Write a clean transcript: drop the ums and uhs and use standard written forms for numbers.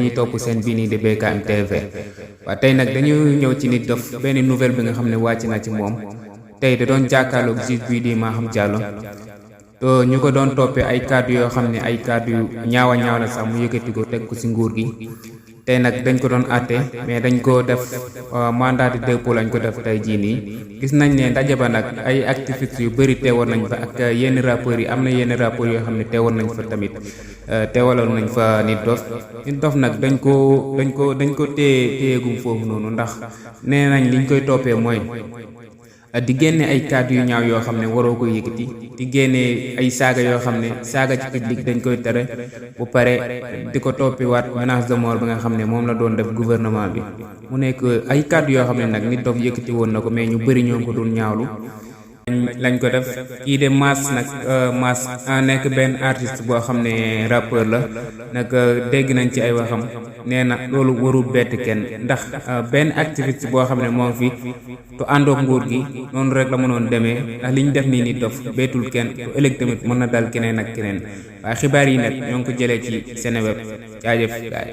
ñi topp seen bii nii di BKM TV waaye tey nag dañu ñëw ci Nit Doff benn nouvelle bi nga xam ne wàcc na ci moom tey da doon jàkkaarloog juge bii di Maham Diallo to ñu ko doon toppee ay kàddu yoo xam ne ay kàddu yu ñaaw la sax mu yëkkati ko teg ko ci nguur gi tey nag dañ ko doon àtte mais dañ ko def mandat de dépôt lañ ko def tey jii nii gis nañ ne ndaje ba nag ay activistes yu bëri teewoon nañ fa ak yenn rappeurs yi am na yenn rappeurs yoo xam ne teewoon nañ fa tamit teewaloon nañ fa Nit Doff nag dañ ko téyegum foofu noonu ndax nee nañ liñ koy toppee mooy di génne ay kàddu yu ñaaw yoo xam ne waroo ko yëkkati di génne ay saaga yoo xam ne saaga ci public dañ koy tere bu pare di ko toppiwaat menace de mort bi nga xam ne moom la doon def gouvernement bi mu nekk ay kàddu yoo xam ne nag Nit Doff yëkkati woon na ko mais ñu bëri ñoo ko doon ñaawlu lañ ko def kii de Mass nag Mass nekk benn artiste boo xam ne rappeur la nag dégg nañ ci ay waxam nee na loolu warul bett kenn ndax benn activiste boo xam ne moo fi tu àndoog nguur gi noonu rek la mënoon demee ndax li ñu def nii Nit Doff bettul kenn tu ëllëg tamit mën na dal keneen ak keneen waaye xibaar yi nag ñoo ngi ko jëlee ci Seneweb jaajëf gaay